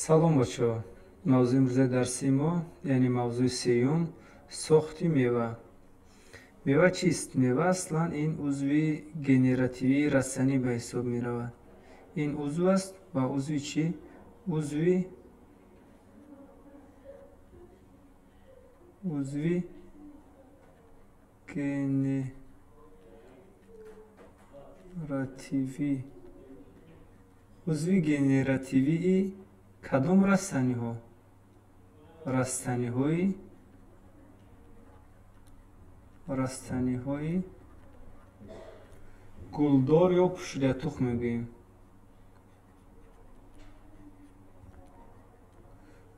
Салом, бачаҳо. Мавзӯи имрӯзаи дарси мо, яъне мавзӯи сеюм, сохти мева. Мева чист? Мева аслан ин узви генеративии растанӣ ба ҳисоб меравад. Ин узв аст ва узви чӣ? Узви генеративӣ. Узви генеративии кадом растаниҳо? Растаниҳои гулдор ё пӯшидатухм мегӯем.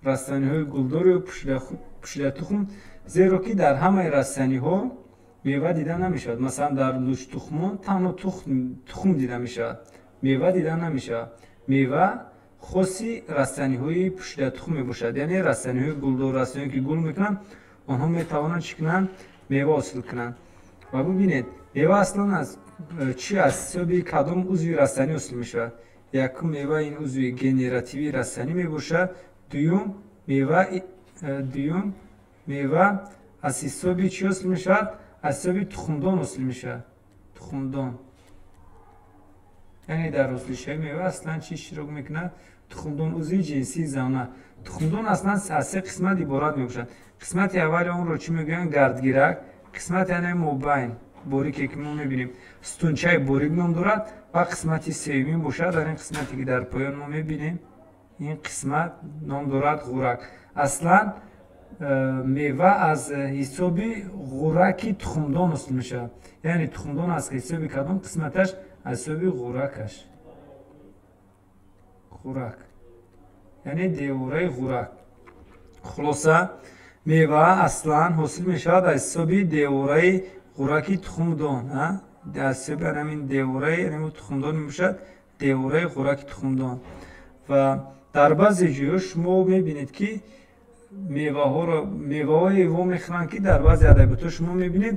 Растаниҳои гулдор ё пӯшидатухм, зеро ки дар ҳамаи растаниҳо мева дида намешавад. Масалан, дар лучтухмон танҳо тухм дида мешавад, мева дида намешавад. Мева хоси растаниҳои пӯшидатухм мебошад, яъне растаниҳои гулдор, растаниҳое ки гул мекунанд, онҳо метавонанд чӣ кунанд? Мева ҳосил кунанд. Ва бибинед, мева аслан аз чӣ, аз ҳисоби кадом узви растанӣ ҳосил мешавад? Якум, мева ин узви генеративии растанӣ мебошад. Дуюм, мева аз ҳисоби чӣ ҳосил мешавад? Аз ҳисоби тухмдон ҳосил мешавад. Тухмдон. Яъне дар ҳосилшавии мева аслан чӣ иштирок мекунад? Тухмдон, узви ҷинсии зана. Тухмдон аслан аз се қисмат иборат мебошад. Қисмати аввали онро чӣ мегӯянд? Гардгирак. Қисмати яъне мобайн, борике ки мо мебинем, сутунчаи борик ном дорад, ва қисмати сеюмин бошад, дар ин қисмате ки дар поён мо мебинем, ин қисмат ном дорад ғурак. Аслан мева аз ҳисоби ғураки тухмдон ҳосил мешавад. Яъне тухмдон аз ҳисоби кадом қисматаш? Аз ҳисоби ғуракаш. Ғурак. Яъне девораи ғурак. Хулоса, мева аслан ҳосил мешавад аз ҳисоби девораи ғураки тухмдон. Аз ҳисоби ҳамин девораи тухмдон мебошад, девораи ғураки тухмдон. Ва дар баъзе ҷойҳо шумо мебинед, ки меваҳое во мехӯранд, ки дар баъзе адабиётҳо шумо мебинед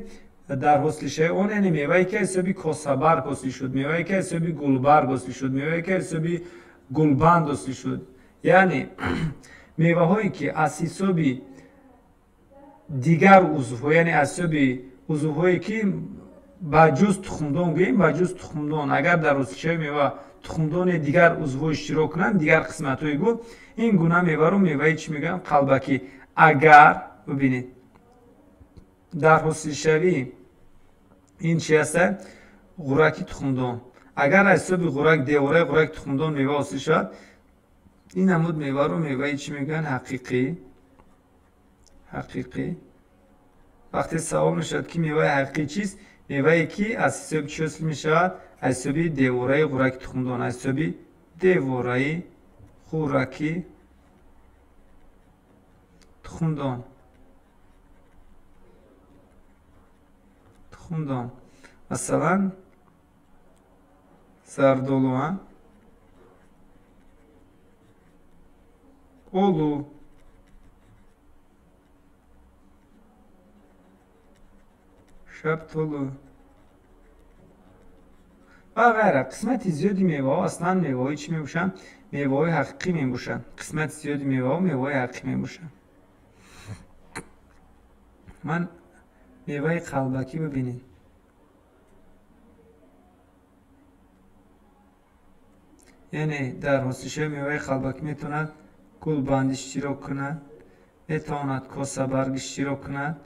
дар ҳосилшавии он, яъне мевае ки аз ҳисоби косабарг ҳосил шуд, мевае ки аз ҳисоби гулбарг ҳосил шуд, мевае ки аз ҳисоби гулбанд ҳосил шуд. Яъне меваҳое ки аз ҳисоби дигар узвҳо, яъне аз ҳисоби узвҳое ки ба ҷуз тухмдон гӯем, ба ҷуз тухмдон, агар дар ҳосилшавии мева тухмдони дигар узвҳо иштирок кунанд, дигар қисматҳои гул, ин гуна меваро меваи чӣ мегӯянд? Қалбакӣ. Агар бибинед, дар ҳосилшавии ин чи аст? Ғураки тухмдон. Агар аз ҳисоби ғурак, девораи ғураки тухмдон мева ҳосил шавад, ин намуд меваро меваи чӣ мегӯянд? Ҳақиқӣ. Ҳақиқӣ. Вақте савол мешавад, ки меваи ҳақиқӣ чист? Мевае ки аз ҳисоби чӣ ҳосил мешавад? Аз ҳисоби девораи ғураки тухмдон, аз ҳисоби девораи ғураки тухмдон. Тухмдон. Масалан, зардолу, олу, шабтолу ва ғайра. Қисмати зиёди меваҳо аслан меваҳои чӣ мебошанд? Меваҳои ҳақиқӣ мебошанд. Қисмати зиёди меваҳо меваҳои ҳақиқӣ мебошанд. Ман меваи қалбакӣ бибинед. Яъне дар ҳосилшавии меваи қалбакӣ метавонад гулбанд иштирок кунад, метавонад косабарг иштирок кунад,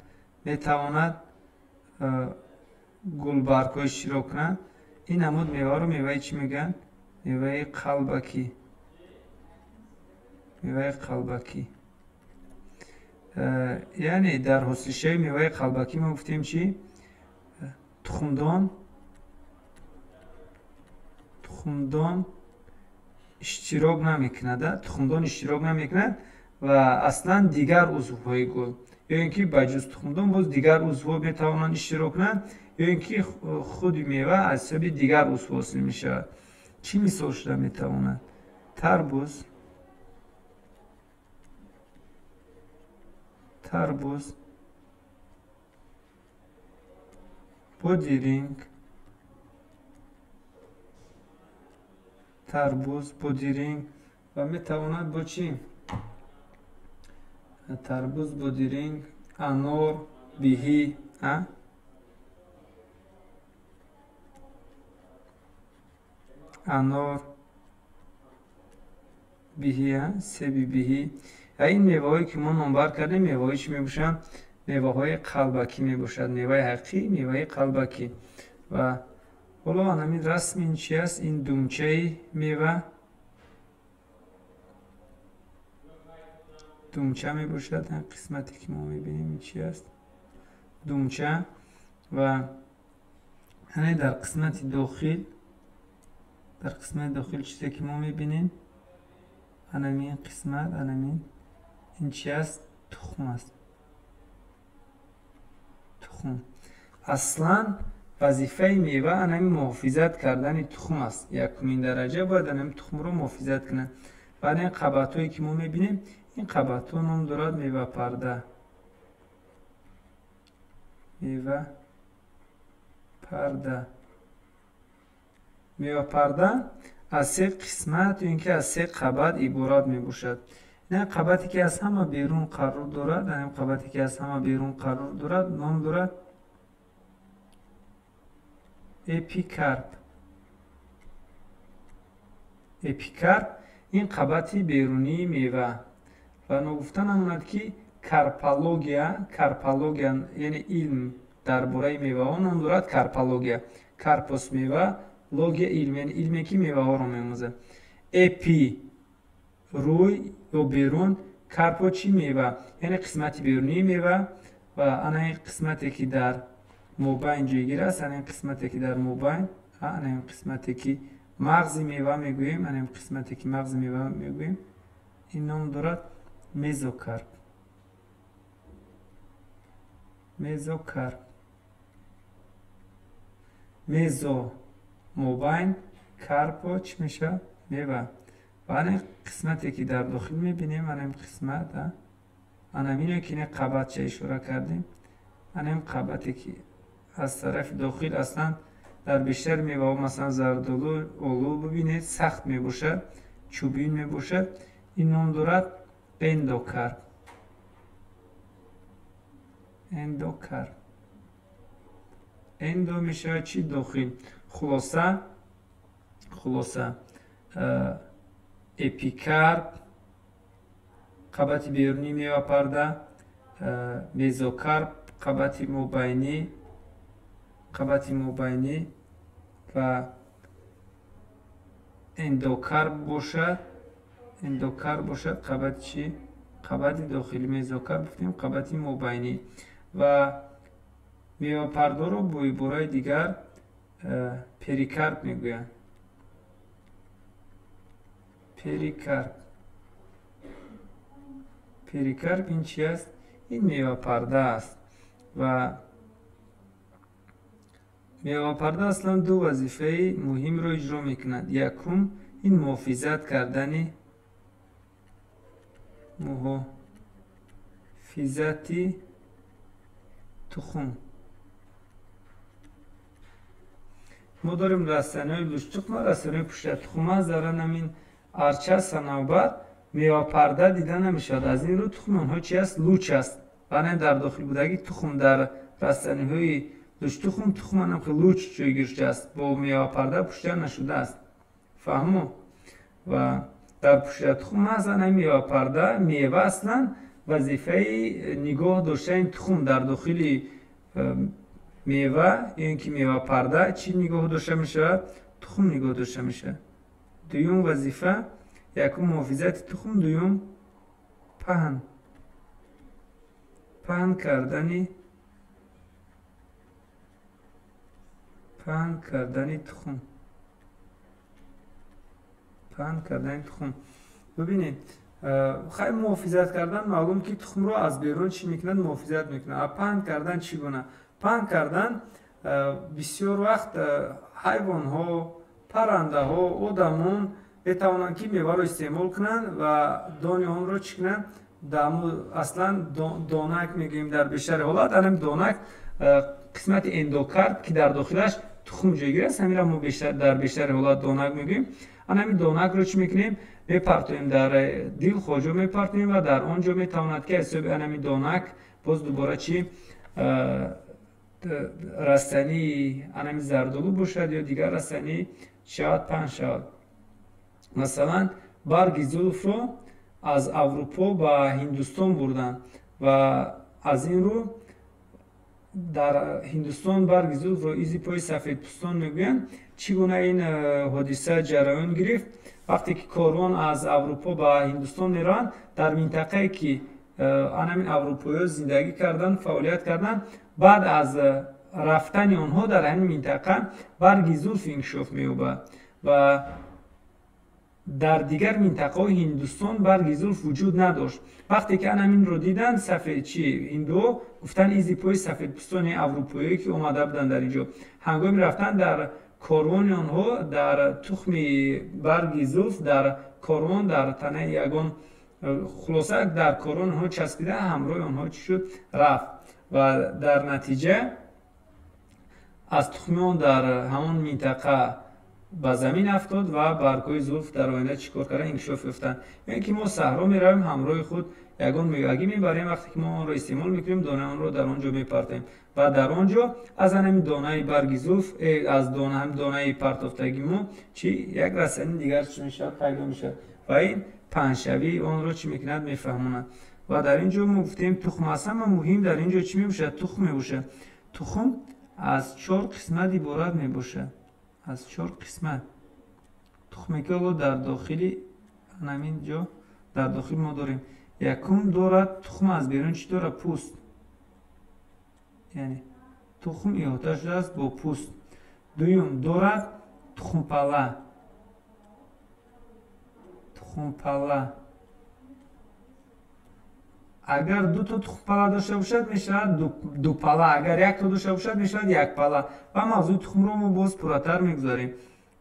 метавонад гулбаргҳо иштирок кунад. Ин намуд меваро меваи чӣ мегӯянд? Меваи қалбакӣ. Меваи қалбакӣ. Яъне дар ҳосилшавии меваи қалбакӣ мо гуфтем чӣ? Тухмдон иштирок намекунад, тухмдон иштирок намекунад ва аслан дигар узвҳои гул, ё ин ки ба ҷуз тухмдон боз дигар узвҳо метавонанд иштирок кунанд, ё ин ки худи мева аз ҳисоби дигар узвҳо ҳосил мешавад. Чӣ мисол шуда метавонад? Тарбуз, тарбуз, бодиринг, тарбуз, бодиринг Ва метавонад бо чӣ? Тарбуз, бодиринг, анор, биҳӣ, анор, биҳӣ, себи биҳӣ. Ин меваҳое ки мо номбар кардем, меваҳои чӣ мебошанд? Меваҳои қалбакӣ мебошад. Меваи ҳақиқӣ, меваи қалбакӣ. Ва ҳоло ҳамин расм ин чи аст? Ин думчаи мева, думча мебошад. Ин қисмате ки мо мебинем ин чи аст? Думча. Ва ҳамин дар қисмати дохил, дар қисмати дохил чизе ки мо мебинем, анамин қисмат, анамин ин чи аст? Тухм аст. Тухм. Аслан вазифаи мева анами муҳофизат кардани тухм аст. Якумин дараҷа бояд анами тухмро муҳофизат кунад. Ва ин қабатҳое ки мо мебинем, ин қабатҳо ном дорад мевапарда. Мевапарда. Мевапарда аз се қисмат ё ин ки аз се қабат иборат мебошад. Ин қабате ки аз ҳама берун қарор дорад, ин қабате ки аз ҳама берун қарор дорад, ном дорад эпикарп. Эпикарп ин қабати берунии мева. Ва ногуфта намонад ки карпология, карпология яъне илм дар бораи меваҳо ном дорад карпология. Карпос мева, логия илм, яъне илме ки меваҳоро меомӯзад. Эпи рӯй ё берун, карпо чи мева, яъне қисмати берунии мева. Ва ана ин қисмате ки дар мобайн ҷойгир аст, ана ин қисмате ки дар мобайн, ана ин қисмате ки мағзи мева мегӯем, ана ин қисмате ки мағзи мева мегӯем, ин ном дорад мезокарп. Мезокарп. Мезо мобайн, карпо чӣ мешавад? Мева. Ва ана ин қисмате ки дар дохил мебинем, ана ин қисмат, ана мине ки ин қабатча ишора кардем, ана ин қабате ки аз тарафи дохил аслан дар бештари меваҳо, масалан зардолу, олу бибинед, сахт мебошад, чӯбин мебошад, ин ном дорад эндокарп. Эндокарп. Эндо мешавад чи? Дохил. Хулоса, хулоса, эпикарп қабати берунии мевапарда, мезокарп қабати мобайнӣ, қабати мобайнӣ ва эндокарп бошад, эндокарп бошад қабати чӣ? Қабати дохилӣ. Мезокарп гуфтем қабати мобайнӣ. Ва мевапардоро бо ибораи дигар перикарп мегӯянд. Перикарп. Перикарп ин чи аст? Ин мевапарда аст. Ва мевапарда аслан ду вазифаи муҳимро иҷро мекунад. Якум ин муҳофизат кардани, муҳофизати тухм. Мо дорем растаниҳои лучтухм ва растаниҳои пуштатухм аст. Дар ҳамин арча, санавбар мевапарда дида намешавад. Аз ин рӯ тухми онҳо чи аст? Луч аст. Ва дар дохил будаги тухм дар растаниҳои лучтухм тухм анам ки луч ҷойгир шудааст, бо мевапарда пӯшида нашудааст. Фаҳмо? Ва дар пуштатухм аст ана мевапарда. Мева аслан вазифаи нигоҳ доштани тухм дар дохили мева ё ин ки мевапарда чӣ нигоҳ дошта мешавад? Тухм нигоҳ дошта мешавад. Дуюм вазифа, якум муҳофизати тухм, дуюм паҳн, паҳн кардани, паҳн кардани тухм, паҳн кардани тухм. Бибинед, хай муҳофизат кардан маълум ки тухмро аз берун чӣ мекунад? Муҳофизат мекунад. А паҳн кардан чӣ гуна? Паҳн кардан бисёр вақт ҳайвонҳо, паррандаҳо, одамон метавонанд ки меваро истеъмол кунанд ва дони онро чӣ кунанд? Аслан донак мегӯем дар бештари ҳолат. Анам донак қисмати эндокарп ки дар дохилаш тухм ҷойгир аст, ҳаминро мо дар бештари ҳолат донак мегӯем. Ана ҳамин донакро чӣ мекунем? Мепартоем дар дил хоҷо мепартоем ва дар он ҷо метавонад ки аз ҳисоби ана ҳамин донак боз дубора чӣ растании ана ҳамин зардолу бошад ё дигар растанӣ шавад, паҳн шавад. Масалан, барги зулфро аз Аврупо ба Ҳиндустон бурданд ва аз ин рӯ дар Ҳиндустон барги зулфро изи пои сафедпӯстон мегӯянд. Чӣ гуна ин ҳодиса ҷараён гирифт? Вақте ки корвон аз Аврупо ба Ҳиндустон мераванд, дар минтақае ки ана ҳамин аврупоиҳо зиндагӣ карданд, фаъолият карданд, баъд аз рафтани онҳо дар ҳамин минтақа барги зулф инкишоф меёбад ва дар дигар минтақаҳои Ҳиндустон барги зулф вуҷуд надошт. Вақте ки ана ҳаминро диданд, сафедчи ҳиндуҳо гуфтанд изи пои сафедпӯстони аврупоиё ки омада буданд дар ин ҷо. Ҳангоми рафтан дар корвони онҳо дар тухми барги зулф дар корвон дар танаи ягон хулоса дар корвони онҳо часпида ҳамроҳи онҳо чӣ шуд? Рафт ва дар натиҷа аз тухми он дар ҳамон минтақа ба замин афтод ва баргҳои зулф дар оянда чӣ кор карданд? Инкишоф ёфтанд. Ё ин ки мо саҳро меравем, ҳамроҳи худ ягон мевагӣ мебарем, вақте ки мо онро истеъмол мекунем, донаи онро дар он ҷо мепартоем ва дар он ҷо аз ҳамин донаи барги зулф, аз ҳамин донаи партофтагии мо чӣ як растании дигар чӣ мешавад? Пайдо мешавад ва ин паҳншавии онро чӣ мекунад? Мефаҳмонад. Ва дар ин ҷо мо гуфтем тухм аз ҳама муҳим дар ин ҷо чӣ мебошад? Тухм мебошад. Тухм аз 4 қисмат иборат мебошад. Аз 4 қисмат. Тухме ки ҳоло дар дохили ҳамин ҷо дар дохил мо дорем. Якум дорад тухм аз берун чӣ дорад? Пӯст. Яъне тухм иҳота шудааст бо пӯст. Дуюм дорад тухмпала. Тухмпала. Агар ду то тухмпала дошта бошад, мешавад дупала. Агар як то дошта бошад, мешавад якпала. Ва мавзӯи тухмро мо боз пурратар мегузарем.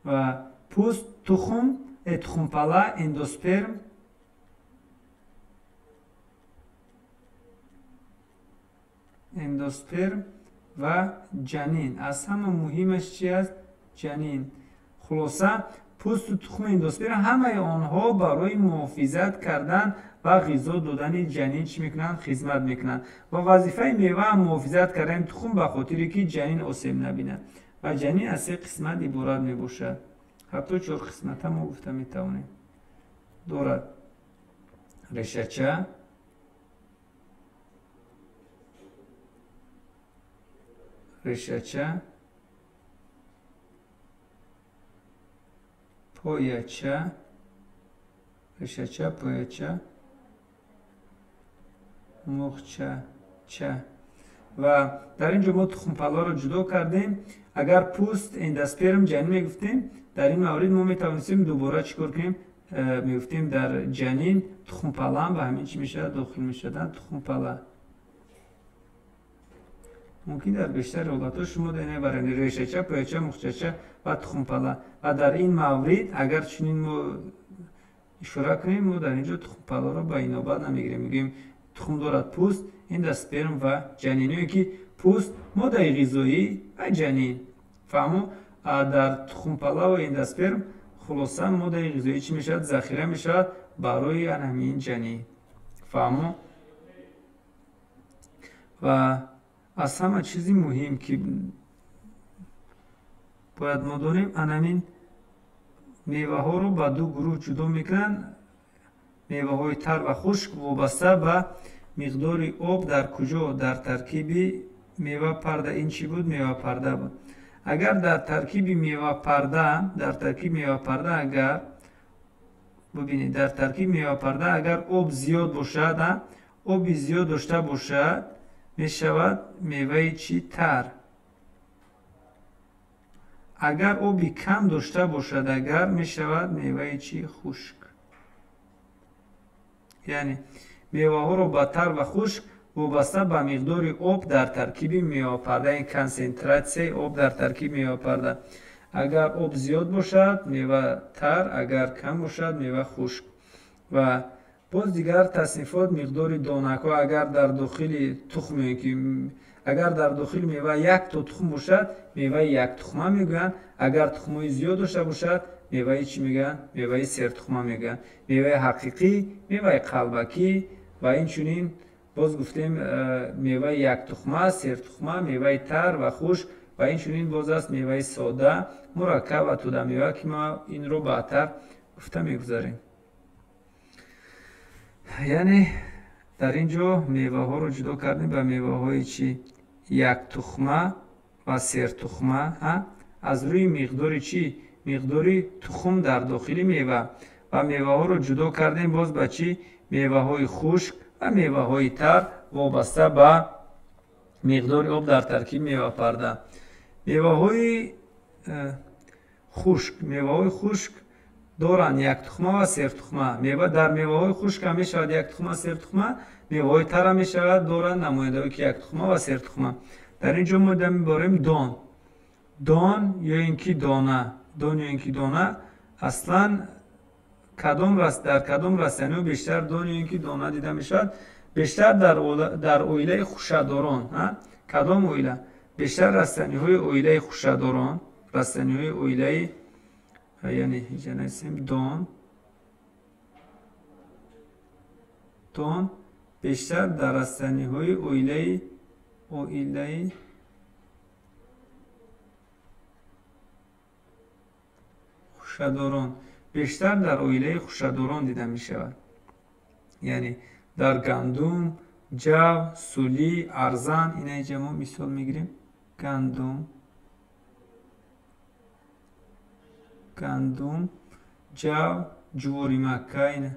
Ва пӯст, тухм, тухмпала, эндосперм, эндосперм ва ҷанин. Аз ҳама муҳимаш чи аст? Ҷанин. Хулоса, пӯсту тухми эндосперм ҳамаи онҳо барои муҳофизат кардан ва ғизо додани ҷанин чӣ мекунанд? Хизмат мекунанд. Ва вазифаи мева ҳам муҳофизат кардани тухм ба хотире ки ҷанин осеб набинад. Ва ҷанин аз 3 қисмат иборат мебошад. Ҳатто 4 қисмата мо гуфта метавонем. Дорад решача, решача, пояча, решача, пояча, муғчача. Ва дар ин ҷо мо тухмпаларо ҷудо кардем. Агар пӯст, эндосперм, ҷанин мегуфтем, дар ин маврид мо метавонистем дубора чӣ кор кунем? Мегуфтем дар ҷанин тухмпалаам ба ҳамин чӣ мешавад? Дохил мешавад тухмпала. Мумкин дар бештари ҳолатҳо шумо баранд решача, пояча, муғчача ва тухмпала. Ва дар ин маврид агар чунин мо ишора кунем, мо дар ин ҷо тухмпаларо ба инобат намегирем. Мегӯем тухм дорад пӯст, эндосперм ва ҷанин. Ё ки пӯст, моддаи ғизоӣ ва ҷанин. Фаҳмо? Дар тухмпала ва эндосперм хулоса моддаи ғизоӣ чӣ мешавад? Захира мешавад барои ҳамин ҷанин. Фаҳмо? Ва аз ҳама чизи муҳим ки бояд мо донем, ҳамин меваҳоро ба 2 гурӯҳ ҷудо мекунанд. Меваҳои тар ва хушк вобаста ба миқдори об дар куҷо? Дар таркиби мевапарда. Ин чӣ буд? Мевапарда буд. Агар дар таркиби мевапарда, дар таркиби мевапарда агар бубинед, дар таркиби мевапарда агар об зиёд бошад, оби зиёд дошта бошад, мешавад меваи чӣ? Тар. Агар оби кам дошта бошад, агар мешавад меваи чӣ? Хушк. Яъне меваҳоро ба тар ва хушк вобаста ба миқдори об дар таркиби мевапарда, ин консентратсияи об дар таркиби мевапарда. Агар об зиёд бошад, мева тар, агар кам бошад, мева хушк. Ва боз дигар таснифот миқдори донакҳо. Агар дар дохили тухм, ки агар дар дохили мева як то тухм бошад, меваи яктухма мегӯянд. Агар тухмҳои зиёд дошта бошад, Меваи чӣ мегӯянд? Меваи сертухма мегӯянд. Меваи ҳақиқӣ, меваи қалбакӣ ва инчунин боз гуфтем меваи яктухма, сертухма, меваи тар ва хушк ва инчунин боз аст меваи сода, мураккаб ва тӯдамева, ки мо инро баъдтар гуфта мегузарем. Яъне дар ин ҷо меваҳоро ҷудо кардем ба меваҳои чӣ? Яктухма ва сертухма, аз рӯи миқдори чӣ? Миқдори тухм дар дохили мева. Ва меваҳоро ҷудо кардем боз ба чӣ? Меваҳои хушк ва меваҳои тар вобаста ба миқдори об дар таркиби мевапарда. Меваҳои хушк, меваҳои хушк доранд яктухма ва сертухма. Дар меваҳои хушк ҳам мешавад яктухма, сертухма, меваҳои тар ҳам мешавад, доранд намояндаҳое ки яктухма ва сертухма. Дар ин ҷо мо мебарем дон. Дон ё ин ки дона. Дон ё ин ки дона аслан дар кадом растаниҳо бештар дон ё ин ки дона дида мешавад? Бештар дар оилаи хушадорон. Кадом оила? Бештар растаниҳои оилаи хушадорон, растаниҳои оилаи, яъне инҷа нависем дон, дон бештар дар растаниҳои оилаи хушадорон, бештар дар оилаи хушадорон дида мешавад. Яъне дар гандум, ҷав, сулӣ, арзан. Ина инҷа мо мисол мегирем. Гандум, гандум, ҷав, ҷувори макка, ина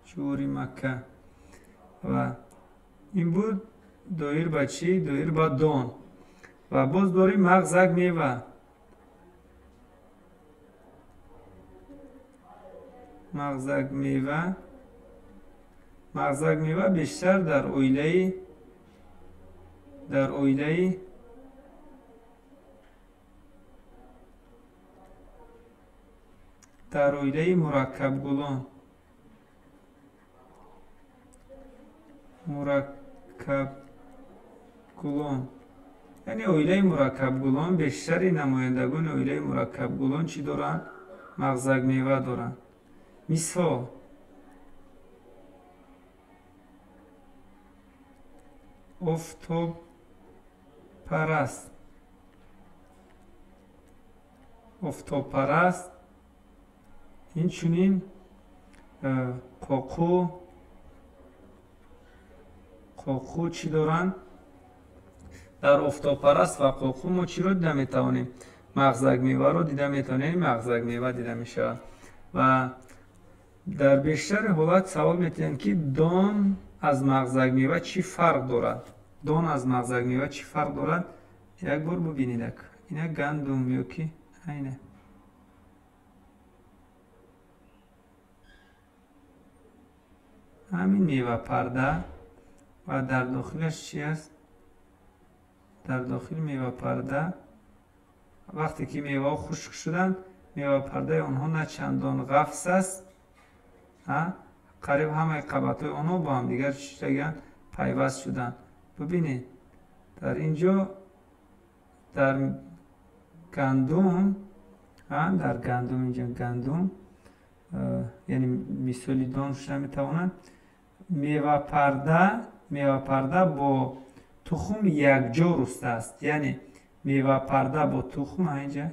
ҷувори макка. Ва ин буд доир ба чӣ? Доир ба дон. Ва боз дорем мағзак мева. Мағзак мева, мағзак мева бештар дар оилаи мураккабгулон, мураккабгулон, яъне оилаи мураккабгулон, бештари намояндагони оилаи мураккабгулон чӣ доранд? Мағзак мева доранд. Мисол офтобпараст, офтобпараст, инчунин қоқу, қоқу чӣ доранд? Дар офтобпараст ва қоқу мо чиро дида метавонем? Мағзак меваро дида метавонем, мағзак мева дида мешавад. Ва дар бештари ҳолат савол метиҳанд, ки дон аз мағзак мева чӣ фарқ дорад? Дон аз мағзак мева чӣ фарқ дорад? Як бор бубинед. Ина гандум ё ки айна. Ҳамин мевапарда ва дар дохилаш чӣ аст? Дар дохили мевапарда вақте ки меваҳо хушк шуданд, мевапардаи онҳо на чандон ғафс аст, қариб ҳамаи қабатҳои онҳо бо ҳамдигар чӣ шудагианд? Пайваст шуданд. Бубинед, дар ин ҷо дар гандум, дар гандум, инҷа гандум, яъне мисоли дон шуда метавонад. Мевапарда бо тухм якҷо руста аст. Яъне мевапарда бо тухм, инҷа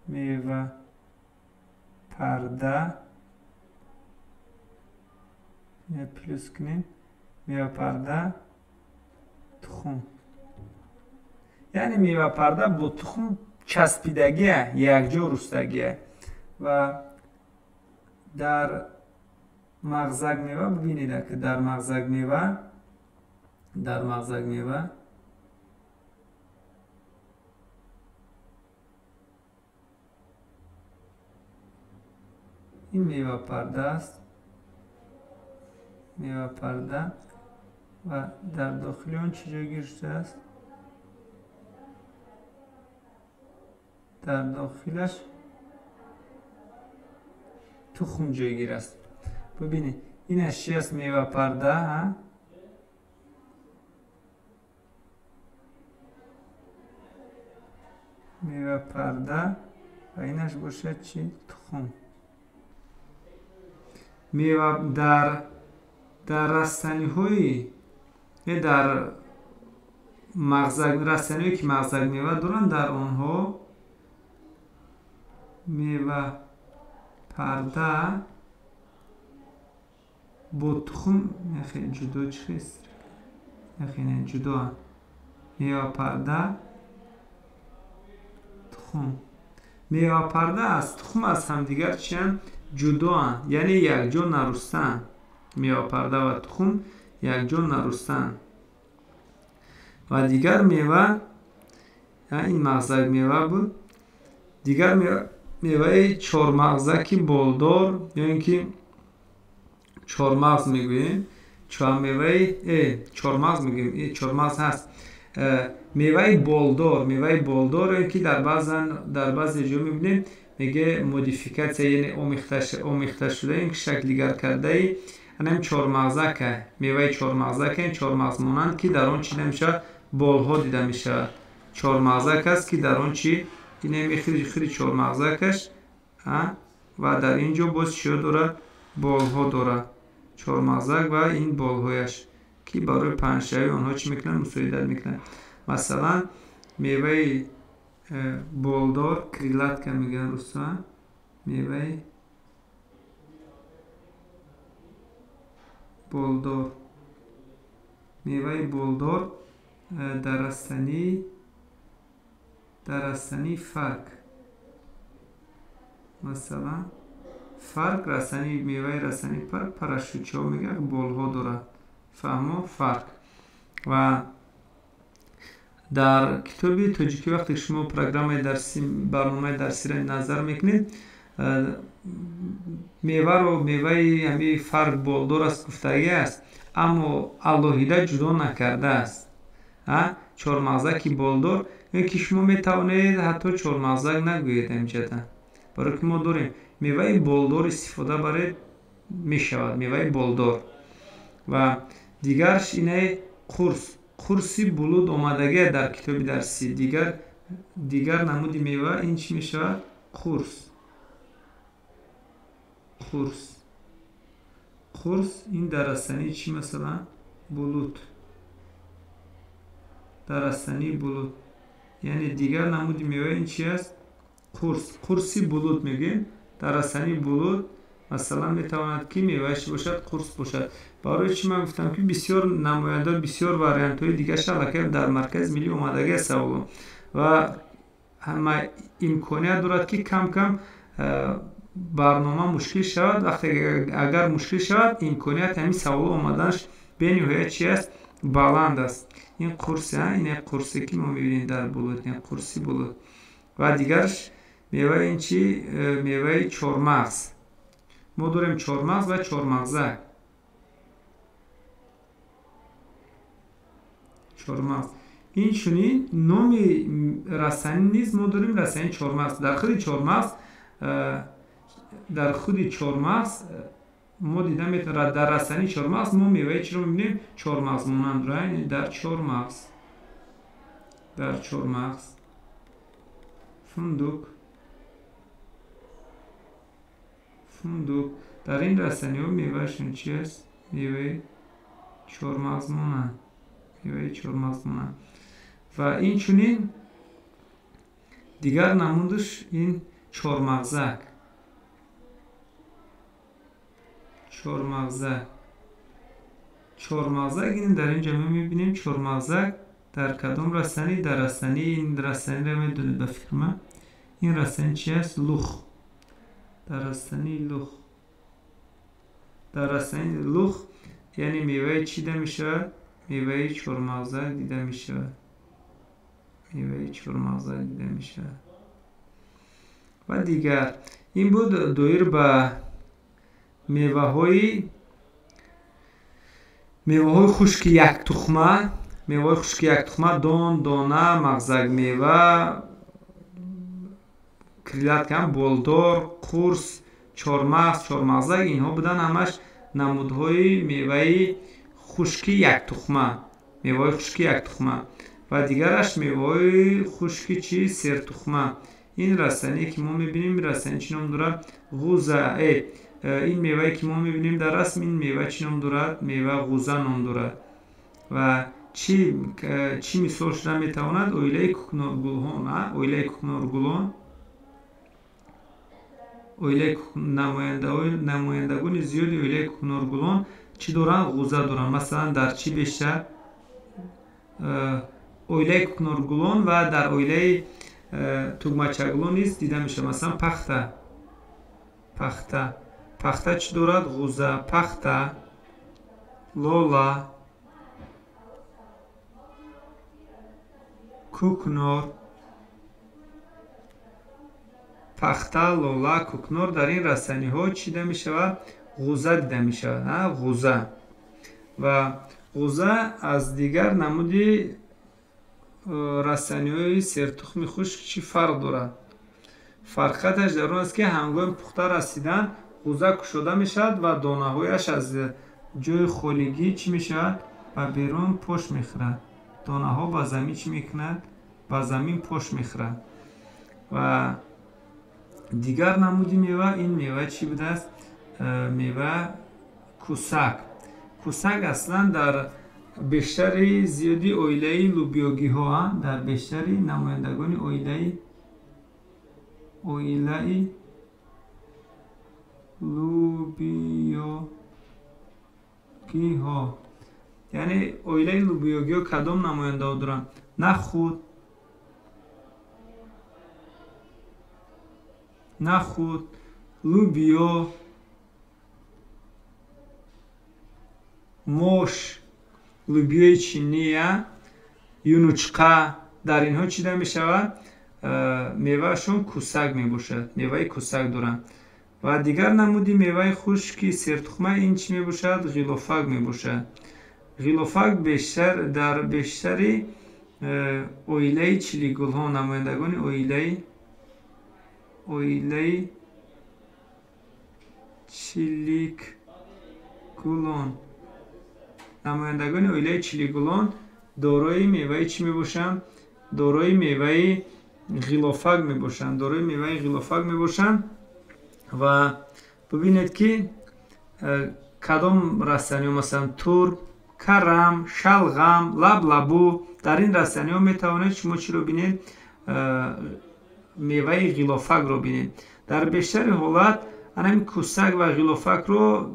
мевапарда плюс кунем, мевапарда тухм, яъне мевапарда бо тухм часпидагия, якҷо рустагия. Ва дар мағзак мева бубинед, ки дар мағзак мева, дар мағзак мева ин мевапарда аст, мевапарда ва дар дохили он чӣ ҷойгир шудааст? Дар дохилаш тухм ҷойгир аст. Бубинед, инаш чи аст? Мевапарда, Мевапарда ва инаш бошад чи? Тухм. Мева дар растаниҳои дар мағзак, растаниҳое ки мағзак мева доранд, дар онҳо мевапарда бо тухм ҷудо чист? Ҷудоанд. Мевапарда, тухм. Мевапарда аз тухм аз ҳамдигар чиянд? Ҷудоанд, яъне якҷо нарустаанд. Мевапарда ва тухм якҷо нарустаанд. Ва дигар мева, ин мағзак мева буд. Дигар меваи чормағзаки болдор ё ин ки чормағз мегӯем. Меваи чормағз мегӯем, чормағз ҳаст. Меваи болдор, меваи болдор ё ин ки дар баъзе ҷо мебинем меге модификатсия, яъне омехта шуда, ин ки шакл дигар кардаи анам чормағзака, меваи чормағзака, ин чормағз монанд ки дар он чӣ дида мешавад? Болҳо дида мешавад. Чормағзак аст ки дар он чӣ? Инами хири чормағзакаш, ва дар ин ҷо боз чиё дорад? Болҳо дорад. Чормағзак ва ин болҳояш ки барои паҳншавии онҳо чӣ мекунанд? Мусоидат мекунанд. Масалан, меваи болдор, крилатка мегӯянд русҳо, меваи болдор, меваи болдор дар растании фарк, масалан фарк, растании меваи растании фарк парашютчиҳо мегӯянд, болҳо дорад. Фаҳмо? Фарк. Ва дар китоби тоҷикӣ вақте ки шумо программаи дарсӣ, барномаи дарсиро назар мекунед, меваро меваи ҳамин фарк болдор аст гуфтагӣ аст, аммо алоҳида ҷудо накардааст. Чормағзаки болдор, ё ки шумо метавонед ҳатто чормағзак нагӯед ҳамҷада, барои ки мо дорем меваи болдор истифода баред мешавад, меваи болдор. Ва дигарш инаи қурс, қурси булуд омадагия дар китоби дарсӣ. Дигар намуди мева ин чӣ мешавад? Қурс. Қурс. Қурс ин дар растании чӣ масалан? Булуд. Дар растании булуд. Яъне дигар намуди мева ин чи аст? Қурс. Қурси булуд мегӯем. Дар растании булуд масалан метавонад ки мевааш бошад, қурс бошад. Барои чӣ ман гуфтам ки бисёр намоянда, бисёр вариантҳои дигараш аллакай дар маркази миллӣ омадагӣ аст саволо ва ҳама имконият дорад ки кам-кам барнома мушкил шавад. Вақте агар мушкил шавад, имконият ҳамин саволо омаданаш бениҳоят чи аст? Баланд аст. Ин қурси, ин қурсе ки мо мебинем дар булуд, ин қурси булуд. Ва дигараш меваи ин чи? Меваи чормағз. Мо дорем чормағз ва чормағзак. Чормағз. Инчунин номи растанӣ низ мо дорем растании чормағз. Дар худи чормағз, дар худи чормағз мо дида метавонем, дар растании чормағз мо меваи чиро мебинем? Чормағз монандро, яъне дар чормағз, дар чормағз фундук, фундук. Дар ин растаниҳо меваашон чи аст? Меваи чормағз монанд, меваи чормағз монанд. Ва инчунин дигар намудаш ин чормағзак, чормағзак, чормағзак. Ин дар ин ҷо мо мебинем чормағзак дар кадом растанӣ? Дар растании ин растаниро медонед ба фикр ман. Ин растанӣ чи аст? Лух. Дар растании лух, дар растании лух, яъне меваи чӣ дида мешавад? Меваи чормағзак дида мешавад, меваи чормағзак дида мешавад. Ва дигар ин буд доир ба меваҳои хушки яктухма, меваҳои хушки яктухма, дон, дона, мағзак мева, крилатка, болдор, қурс, чормағз, чормағзак. Инҳо буданд ҳамаш намудҳои меваи хушки яктухма, меваҳои хушки яктухма. ва дигараш меваҳои хушки чӣ? Сертухма. Ин растание ки мо мебинем, растание чӣ ном дорад? Ғуза. Ин мевае ки мо мебинем дар расм, ин мева чӣ ном дорад? Мева ғуза ном дорад. Ва чӣ мисол шуда метавонад? Оилаи кукноргулҳон, оилаи кукноргулон, оилаи намояндагони зиёди оилаи кукноргулон чӣ доранд? Ғуза доранд. Масалан, дар чӣ бештар? Оилаи кукноргулон ва дар оилаи тугмачагулон низ дида мешавад. Масалан, пахта, пахта, пахта чӣ дорад? Ғуза. Пахта, лола, кукнор, пахта, лола, кукнор. Дар ин растаниҳо чӣ дида мешавад? Ғуза дида мешавад. Ғуза. Ва ғуза аз дигар намуди растаниҳои сертухми хушк чӣ фарқ дорад? Фарқияташ дар он аст, ки ҳангоми пухта расидан ғуза кушода мешавад ва донаҳояш аз ҷои холигӣ чӣ мешавад? Ба берун пош мехӯрад. Донаҳо ба замин чӣ мекунад? Ба замин пош мехӯрад. Ва дигар намуди мева, ин мева чӣ будааст? Мева кусак. Кусак аслан дар бештари зиёди оилаи лубиёгиҳо, дар бештари намояндагони оилаи лубиёгиҳо. Яъне оилаи лубиёгиҳо кадом намояндаҳо доранд? Нахуд, нахуд, лубиё, мош, лубиёи чиния, юнучқа. Дар инҳо чӣ дида мешавад? Меваашон кусак мебошад, меваи кусак доранд. Ва дигар намуди меваи хушки сертухма ин чӣ мебошад? Ғилофак мебошад. Ғилофак бештар дар бештари оилаи чилигулҳо, намояндагони оилаи чиликгулон, намояндагони оилаи чилигулон дорои меваи чӣ мебошанд? Дорои меваи ғилофак мебошанд, дорои меваи ғилофак мебошанд. Ва бибинед, ки кадом растаниҳо, масалан турб, карам, шалғам, лаблабу, дар ин растаниҳо метавонед шумо чиро бинед? Меваи ғилофакро бинед. Дар бештари ҳолат анами кусак ва ғилофакро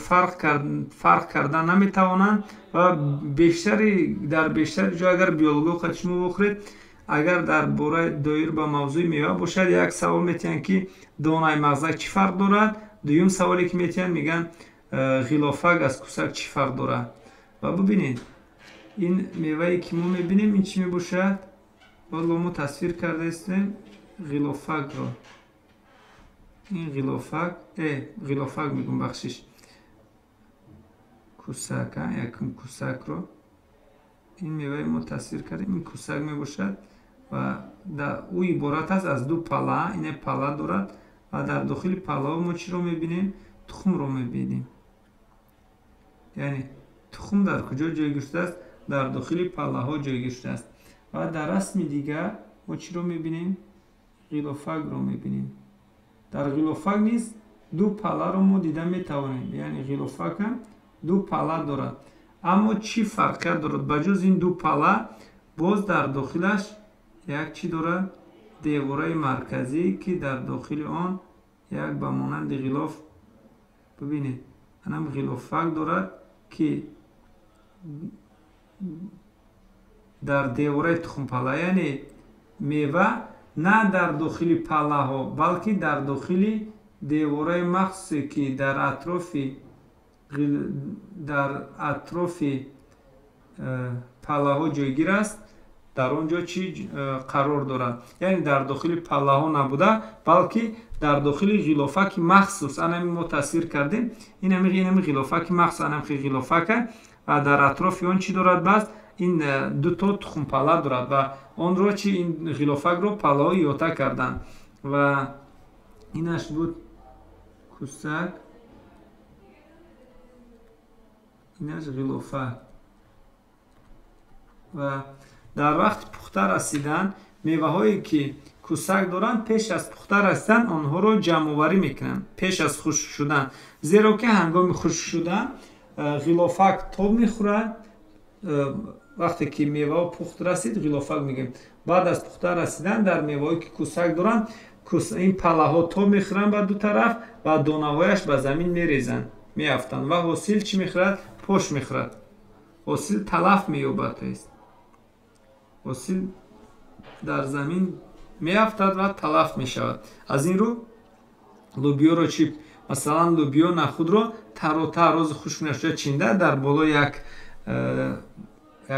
фарқ кардан наметавонанд ва дар бештари ҷо агар биологиҳо қад шумо бохӯред, агар дар бораи доир ба мавзӯи мева бошад, як савол метиҳанд, ки донаи мағзак чӣ фарқ дорад? Дуюм саволе ки метиҳанд, мегӯянд, ғилофак аз кусак чӣ фарқ дорад? Ва бибинед, ин мевае ки мо мебинем, ин чӣ мебошад? Валло мо тасвир кардаистем ғилофакро. Ин ғилофак, ғилофак мегӯм, бахшиш, кусак, якум кусакро ин меваи мо тасвир кардем, ин кусак мебошад ва ӯ иборат аст аз ду пала. Ина пала дорад ва дар дохили палаҳо мо чиро мебинем? Тухмро мебинем. Яъне тухм дар куҷо ҷойгир шудааст? Дар дохили палаҳо ҷойгир шудааст. Ва дар расми дигар мо чиро мебинем? Ғилофакро мебинем. Дар ғилофак низ ду паларо мо дида метавонем. Яъне ғилофак ҳам ду пала дорад. Аммо чӣ фарқият дорад? Ба ҷуз ин ду пала боз дар дохилаш як чӣ дорад? Девораи марказӣ, ки дар дохили он як ба монанди ғилоф, бибинед, анам ғилофак дорад, ки дар девораи тухмпала, яъне мева на дар дохили палаҳо, балки дар дохили девораи махсусе, ки дар атрофи палаҳо ҷойгир аст, дар он ҷо чӣ қарор дорад. Яъне дар дохили палаҳо набуда, балки дар дохили ғилофаки махсус. Анами мо тасвир кардем, инами ғилофаки махсус, анами ғилофака, ва дар атрофи он чӣ дорад? Бас ин дуто тухмпала дорад ва онро чи, ин ғилофакро палаҳо иҳота карданд. Ва инаш буд кусак, инаш ғилофак. Ва Дар вақти пухта расидан меваҳое ки кӯсак доранд, пеш аз пухта расидан онҳоро ҷамъоварӣ мекунанд, пеш аз хушк шудан, зеро ки ҳангоми хушк шудан ғилофак тоб мехӯрад. Вақте ки меваҳо пухт расид, ғилофак мегӯем. Баъд аз пухта расидан дар меваҳое ки кӯсак доранд, ин палаҳо тоб мехӯранд ба ду тараф ва донаҳояш ба замин мерезанд, меафтанд ва ҳосил чӣ мехӯрад? Пош мехӯрад. Ҳосил талаф меёбад, то есть ҳосил дар замин меафтад ва талаф мешавад. Аз ин рӯ лӯбиёро чӣ, масалан лӯбиё нахудро таротар рози хушк нашуда чинда дар болои як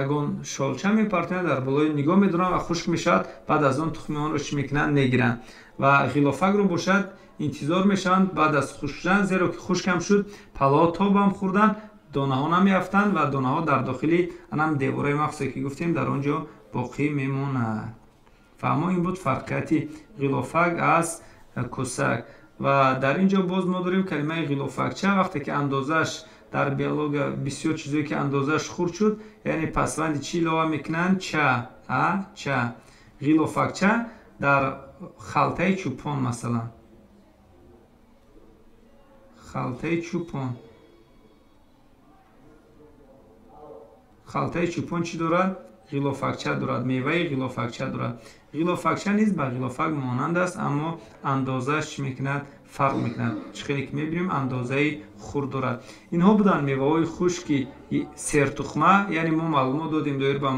ягон шолча мепартоянд, дар болои нигоҳ медоранд ва хушк мешавад. Баъд аз он тухми онро чӣ мекунанд? Мегиранд. Ва ғилофакро бошад интизор мешаванд баъд аз хушк шудан, зеро ки хушкам шуд, палаҳо тобам хӯрданд, донаҳо намеафтанд ва донаҳо дар дохили анам девораи махсусе ки гуфтем дар он ҷо боқӣ мемонад. Фаҳмо, ин буд фарқияти ғилофак аз кӯсак. Ва дар ин ҷо боз мо дорем калимаи ғилофакча. Вақте ки андозааш дар биология бисёр чизое ки андозааш хурд шуд, яъне пасванди чӣ илова мекунанд? Ча, а, ча. Ғилофакча дар халтаи чӯпон, масалан халтаи чӯпон. Халтаи чӯпон чӣ дорад? Ғилофакча дорад, меваи ғилофакча дорад. Ғилофакча низ ба ғилофак монанд аст, аммо андозааш чӣ мекунад? Фарқ мекунад. Чӣ хеле ки мебинем, андозаи хурд дорад. Инҳо буданд меваҳои хушки сертухма, яъне мо маълумот додем доир ба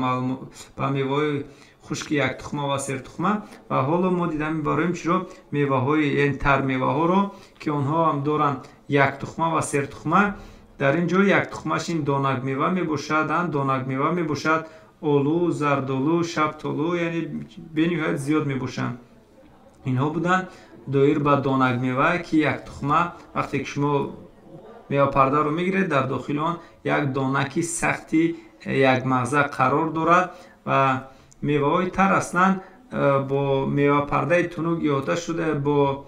меваҳои хушки яктухма ва сертухма. Ва ҳоло мо дида мебароем чиро? Меваҳои, яъне тармеваҳоро, ки онҳо ҳам доранд яктухма ва сертухма. Дар ин ҷо яктухмаш ин донакмева мебошад, донакмева мебошад, олу, зардолу, шафтолу, яъне бениҳоят зиёд мебошанд. Инҳо буданд доир ба донакмева, ки яктухма вақте ки шумо мевапардаро мегиред, дар дохили он як донаки сахти якмағза қарор дорад. Ва меваҳои тар аслан бо мевапардаи тунук иҳота шуда, бо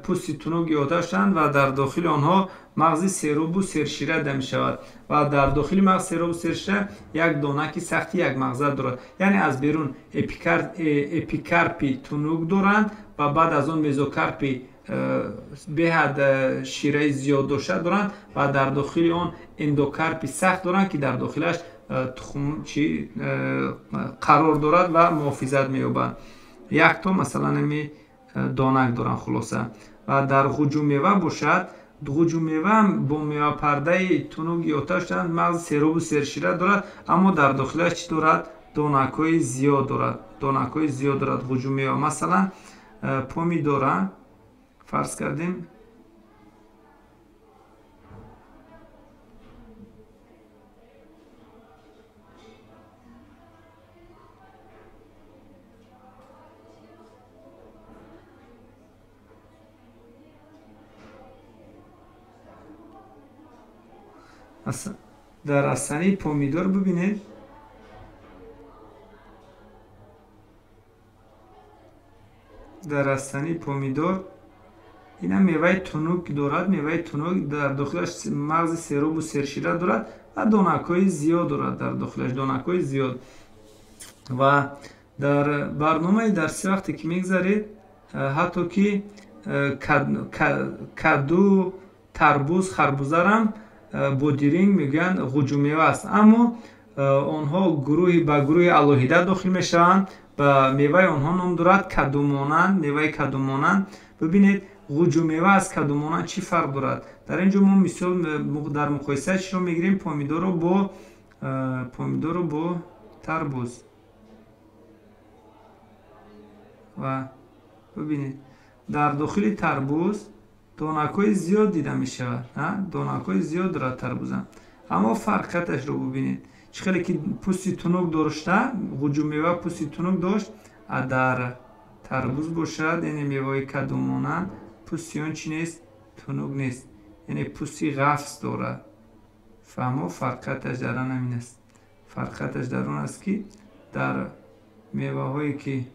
пӯсти тунук иҳота шуданд ва дар дохили онҳо мағзи серобу сершира дида мешавад. Ва дар дохили мағзи серобу сершира як донаки сахти якмағза дорад. Яъне аз берун эпикарпи тунук доранд ва баъд аз он мезокарпи беҳад шираи зиёд дошта доранд ва дар дохили он эндокарпи сахт доранд, ки дар дохилаш тухм чи қарор дорад ва муҳофизат меёбад. Якто масалан ами донак доранд хулоса. Ва дар ғуҷумева бошад, ғуҷумева бо мевапардаи тунук иҳота шуданд, мағзи серобу сершира дорад, аммо дар дохилаш чӣ дорад? Донакҳои зиёд дорад. Донакҳои зиёд дорад ғуҷумева. Масалан помидора фарз кардем, дар растании помидор бибинед, дар растании помидор ина меваи тунук дорад, меваи тунук дар дохилаш мағзи серобу сершира дорад ва донакҳои зиёд дорад дар дохилаш, донакҳои зиёд. Ва дар барномаи дарсӣ вақте ки мегзаред, ҳатто ки каду, тарбуз, харбузарам бодиринг мегӯянд ғуҷумева аст, аммо онҳо гурӯҳи ба гурӯҳи алоҳида дохил мешаванд. Ба меваи онҳо ном дорад кадумонанд, меваи кадумонанд. Бибинед, ғуҷумева аз кадумонанд чӣ фарқ дорад? Дар ин ҷо мо мисол дар муқоиса чиро мегирем? Помидорро бо тарбуз. Ва бибинед, дар дохили тарбуз донакҳои зиёд дида мешавад, донакҳои зиёд дорад тарбуза, аммо фарқияташро бибинед. Чӣ хеле ки пӯсти тунук дошта, ғуҷумева пӯсти тунук дошт, а дар тарбуз бошад, яъне меваи кадумонанд, пӯсти он чӣ нест? Тунук нест, яъне пӯсти ғафс дорад. Фаҳмо, фарқияташ дар он ҳамин аст. Фарқияташ дар он аст, ки дар меваҳое ки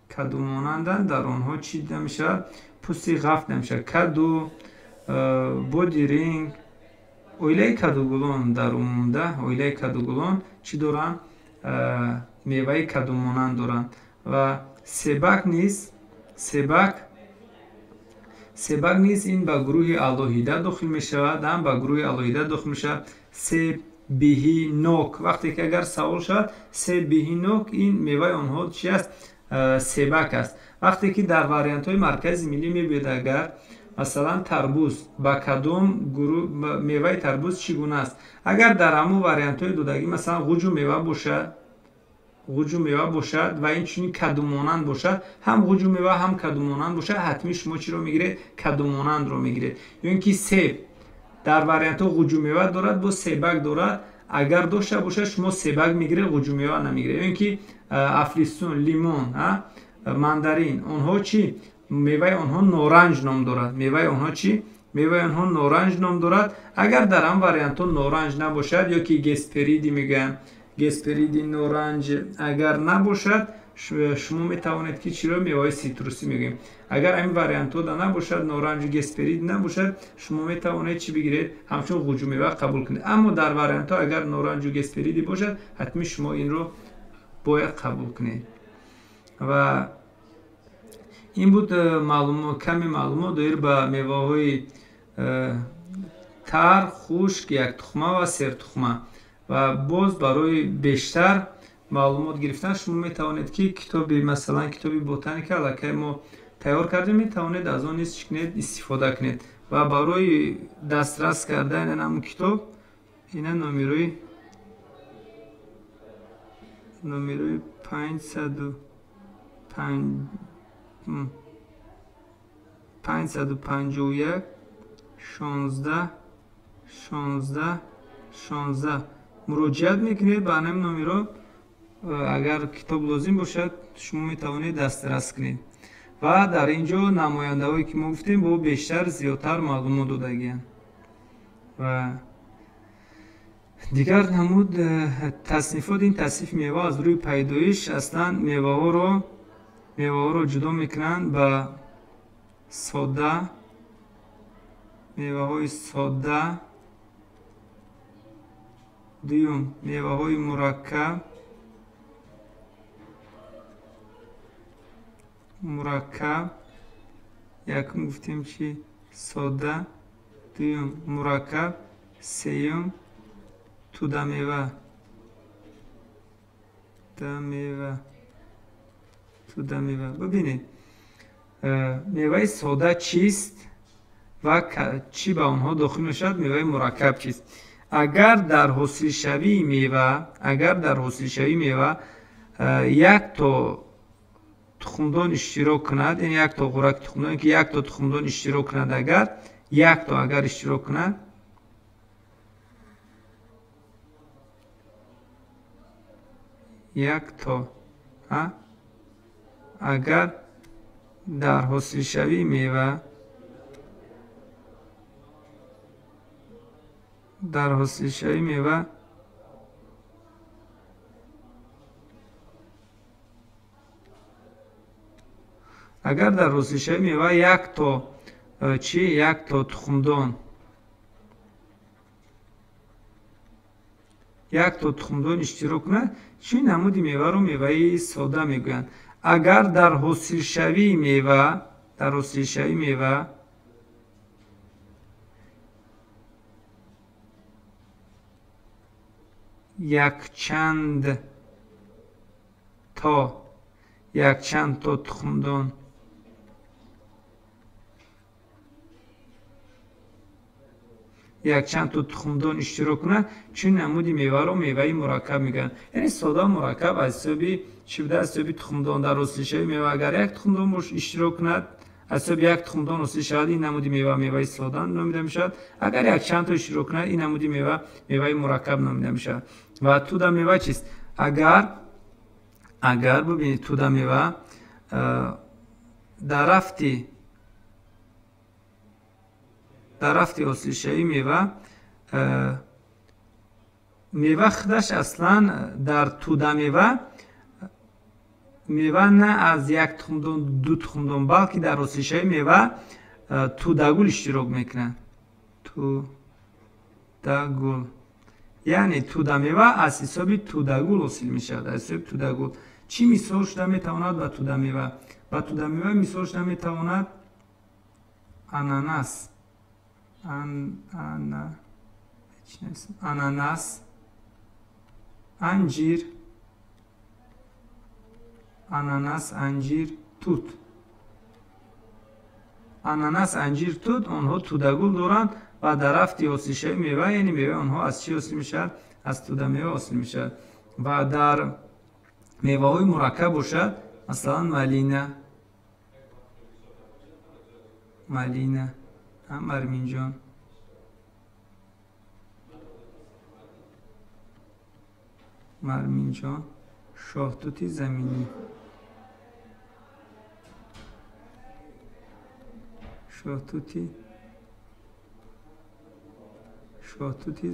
кадумонанданд, дар онҳо чӣ дида мешавад? Пӯсти ғафс дида мешавад. Каду, бодиринг, оилаи кадугулон дар умумда, оилаи кадугулон чӣ доранд? Меваи кадумонанд доранд. Ва себак низ, себак низ ин ба гурӯҳи алоҳида дохил мешавад, ба гурӯҳи алоҳида дохил мешавад. Себ, биҳи, нок. Вақте ки агар савол шавад, себ, биҳи, нок, ин меваи онҳо чи аст? Себак аст. Вақте ки дар вариантҳои Маркази миллӣ мебиёд, агар масалан тарбуз ба кадом гурӯҳ, меваи тарбуз чӣ гуна аст? Агар дар ҳамон вариантҳои додагӣ масалан ғуҷу мева бошад, ғуҷу мева бошад ва инчунин кадумонанд бошад, ҳам ғуҷу мева ҳам кадумонанд бошад, ҳатмӣ шумо чиро мегиред? Кадумонандро мегиред. Ё ин ки себ дар вариантҳо ғуҷу мева дорад, бо себак дорад, агар дошта бошад шумо себак мегиред, ғуҷу мева намегиред. Ё ин ки афлисун, лимон, мандарин, онҳо чӣ? Меваи онҳо норанҷ ном дорад. Меваи онҳо чӣ? Меваи онҳо норанҷ ном дорад. Агар дар ҳам вариантҳо норанҷ набошад ё ки геспериди мегӯянд, геспериди норанҷ агар набошад, шумо метавонед ки чиро меваи ситрусӣ мегӯем. Агар ҳамин вариантҳо да набошад, норанҷу гесперид набошад, шумо метавонед чӣ бигиред? Ҳамчун ғуҷу мева қабул кунед. Аммо дар вариантҳо агар норанҷу геспериди бошад, ҳатмӣ шумо инро бояд қабул кунед. Ва ин буд каме маълумот доир ба меваҳои тар, хушк, яктухма ва сертухма. Ва боз барои бештар маълумот гирифтан шумо метавонед ки китоби, масалан китоби ботаника аллакай мо тайёр кардем, метавонед аз он низ чӣ кунед? Истифода кунед. Ва барои дастрас кардани ҳамон китоб ина номерои 551 16 16 16 муроҷиат мекунед ба ҳамин номеро. Агар китоб лозим бошад, шумо метавонед дастрас кунед. Ва дар ин ҷо намояндаҳое ки мо гуфтем, бо бештар зиёдтар маълумот додагианд. Ва дигар намуд таснифот, ин таснифи мева аз рӯи пайдоиш. Аслан меваҳоро ҷудо мекунанд ба содда, меваҳои содда, дуюм меваҳои мураккаб, якум гуфтем чи? Содда, дуюм мураккаб, сеюм тудамева, тудамева. Бибинед, меваи содда чист ва чӣ ба онҳо дохил мешавад, меваи мураккаб чист? Агар дар ҳосилшавии мева, агар дар ҳосилшавии мева як то тухмдон иштирок кунад, яъне як то ғураки тухмдон, ки як то тухмдон иштирок кунад, агар як то агар иштирок кунад, як то, агар дар ҳосилшавии мева, дар ҳосилшавии мева агар дар ҳосилшавии мева як то чӣ? Як то тухмдон, як то тухмдон иштирок кунад, чунин намуди меваро меваи содда мегӯянд. Агар дар ҳосилшавии мева, дар ҳосилшавии мева якчанд то тухмдон, якчанд то тухмдон иштирок кунад, чунин намуди меваро меваи мураккаб мегӯянд. Яъне содда мураккаб аз ҳисоби чӣ буда? Аз ҳисоби тухмдон. Дар ҳосилшавии мева агар як тухмдон иштирок кунад, аз ҳисоби як тухмдон ҳосил шавад, ин намуди мева меваи содда номида мешавад. Агар якчанд то иштирок кунад, ин намуди мева меваи мураккаб номида мешавад. Ва туда мева чист? Агар бибинед, туда мева дар рафти ҳосилшавии мева, мева худаш аслан дар тудамева мева на аз як тухмдон, ду тухмдон, балки дар ҳосилшавии мева тудагул иштирок мекунад. Тудагул Яъне тӯдамева аз ҳисоби тӯдагул ҳосил мешавад. Аз ҳисоби тӯдагул. Чӣ мисол шуда метавонад ба тӯдамева? Ба тӯдамева мисол шуда метавонад ананас. Ананас, анҷир, ананас, анҷир, тут. Ананас, анҷир, тут онҳо тӯдагул доранд ва дар рафти ҳосилшавии мева, яъне меваи онҳо аз чӣ ҳосил мешавад? Аз тӯдамева ҳосил мешавад. Ва дар меваҳои мураккаб бошад, масалан малина, малина, марминҷон, марминҷон, шоҳтути заминӣ, шоҳтути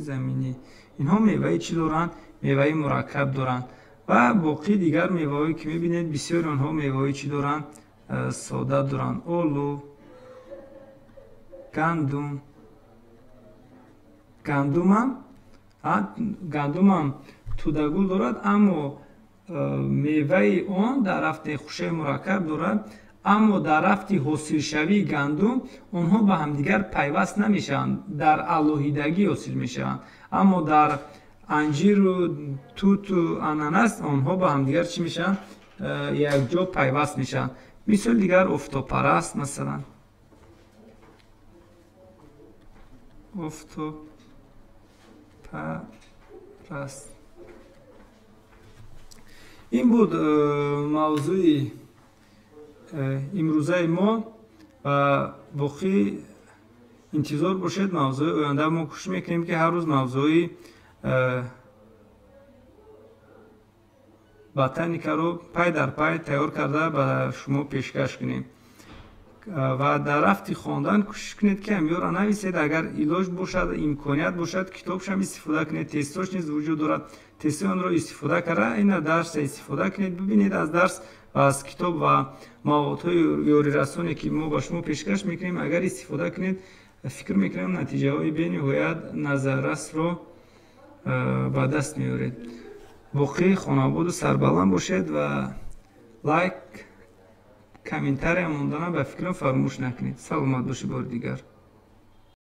заминӣ. Инҳо меваи чӣ доранд? Меваи мураккаб доранд. Ва боқии дигар меваҳое ки мебинед, бисёри онҳо меваҳои чӣ доранд? Сода доранд. Олу, гандум. Гандумам тӯдагул дорад, аммо меваи он дар рафти хушаи мураккаб дорад, аммо дар рафти ҳосилшавии гандум онҳо ба ҳамдигар пайваст намешаванд, дар алоҳидагӣ ҳосил мешаванд. Аммо дар анҷиру туту ананас онҳо ба ҳамдигар чӣ мешаванд? Якҷо пайваст мешаванд. Мисоли дигар офтобпараст, масалан офтобпараст. Ин буд мавзӯи имрӯзаи мо ва боқӣ интизор бошед мавзӯи оянда. Мо кӯшиш мекунем, ки ҳар рӯз мавзӯи ботаникаро пай дар пай тайёр карда ба шумо пешкаш кунем. Ва дар рафти хондан кӯшиш кунед, ки ҳамёро нависед. Агар илоҷ бошад, имконият бошад, китобшам истифода кунед. Тестҳош низ вуҷуд дорад. Тестҳои онро истифода карда, ина дарса истифода кунед, бибинед аз дарс ва аз китоб ва маводҳои ёрирасоне, ки мо ба шумо пешкаш мекунем. Агар истифода кунед, фикр мекунам, натиҷаҳои бениҳоят назаррасро ба даст меоред. Боқӣ хонободу сарбаланд бошед ва лайк, комментария мондана ба фикрам фаромӯш накунед. Саломат бошед бори дигар.